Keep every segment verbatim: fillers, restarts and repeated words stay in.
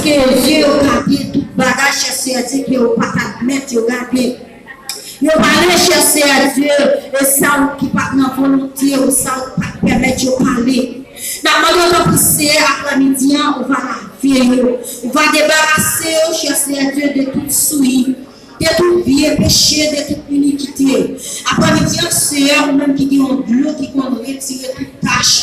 Ke zye yo gade tout bagay, chè Seyè Dye, ke yo pa t admèt yo gade. Yo pale, chè Seyè Dye, e sa w ki pa t nan volonte w, sa w pa t pèmèt yo pale. N ap mande w tanpri, Seyè, aprèmidi an, ou va lave yo. Ou va debarase yo, chè Seyè Dye, de tout souyi, de tout vye peche, de tout inikite. Aprèmidi an, Seyè, ou menm ki gen yon dlo ki konn retire tout tach.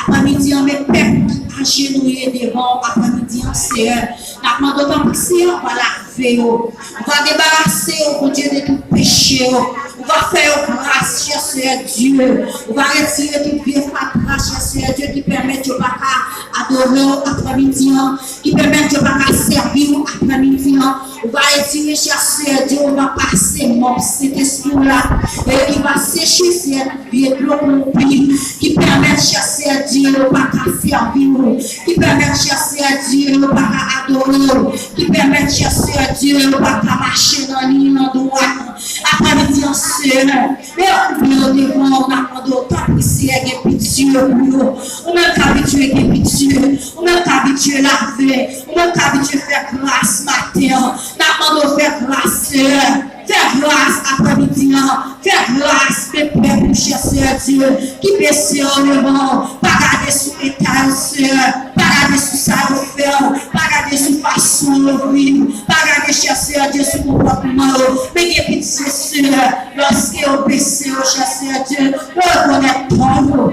Aprèmidi an, men pèp ki ajenouye devan w. Aprèmidi an, Seyè, n ap mande w tanpri, Seyè, ou va lave yo. Ou va debarase yo, Bondye, de tout peche yo. Ou va fè yo gras, chè Seyè Dye. Ou va retire tout vye fatra, chè Seyè Dye, ki pèmèt yo pa ka adore w aprèmidi an, ki pèmèt yo pa ka sèvi w aprèmidi an. Ou va retire, chè Seyè Dye, ou va pase mòp Sentespri w la, e ki va seche, Seyè, tout vye dlo kowonpi, ki pèmèt, chè Seyè Dye, yo pa ka sèvi w, ki pèmèt, chè Seyè Dye, yo pa ka adore w, ki pèmèt, chè Seyè Dye, yo pa ka mache nan liy, nan dwat. Aprèmidi an, Seyè, men yo koube yo devan w, n ap mande w, tanpri, Seyè, gen pitye pou yo. Ou menm k abitye gen pitye, ou menm k abitye lave, ou menm k abitye fè gras maten an. N ap mande w fè gras, Seyè. Fè gras aprèmidi an. Fè gras, men pèp ou, chè Seyè Dye, ki bese yo devan w. Pa gade sou eta yo, Seyè. Pa gade sou sa yo fè w. Pa gade sou fason yo viv. Pa gade, chè Seyè Dye, sou konpòtman yo. Men gen pitye, Seyè. Lòske yo bese yo, chè Seyè Dye, yo rekonèt tò yo.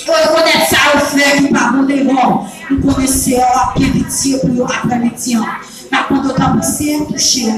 Yo rekonèt sa yo fè ki pa bon devan w. Nou konnen, Seyè, w ap gen pitye pou yo aprèmidi an. N ap mande w, tanpri, Seyè, touche yo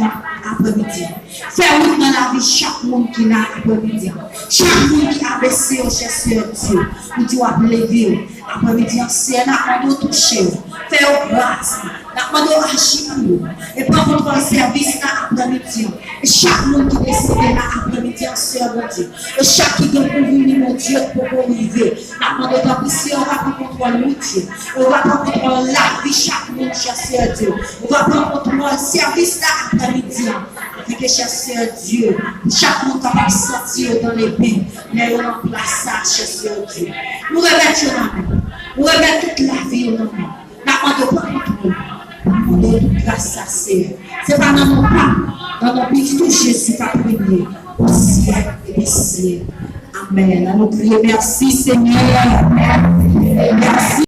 aprèmidi an. Fè wout nan lavi chak moun ki la aprèmidi an. Chak moun ki abese yo, chè Seyè Dye, ou di w ap leve yo. Aprèmidi an, Seyè, n ap mande w touche yo. Fè yo gras. N ap mande w aji pou yo. E pran kontwòl sèvis la aprèmidi an. E chak moun ki deside la aprèmidi an, Seyè Bondye. E chak ki gen pou vini, Bondye, k poko rive. N ap mande w, tanpri, Seyè, ou va pran kontwòl wout yo. Ou va pran kontwòl lavi chak moun, chè Seyè Dye. Ou va pran kontwòl sèvis la aprèmidi an. Afin ke, chè Seyè Dye, pou chak moun kapab santi yo dans le bain lè yo nan plas sa, chè Seyè Dye. Nou remèt yo nan men w. Nou remèt tout lavi yo nan men w. N ap mande w pran kontwòl. N ap mande w tout gras sa, Seyè. Se pa nan non pa m, nan non pitit ou Jezi k ap renye pou syèk e de syèk. Amèn. Ann nou kriye, mèsi, Senyè. Mèsi.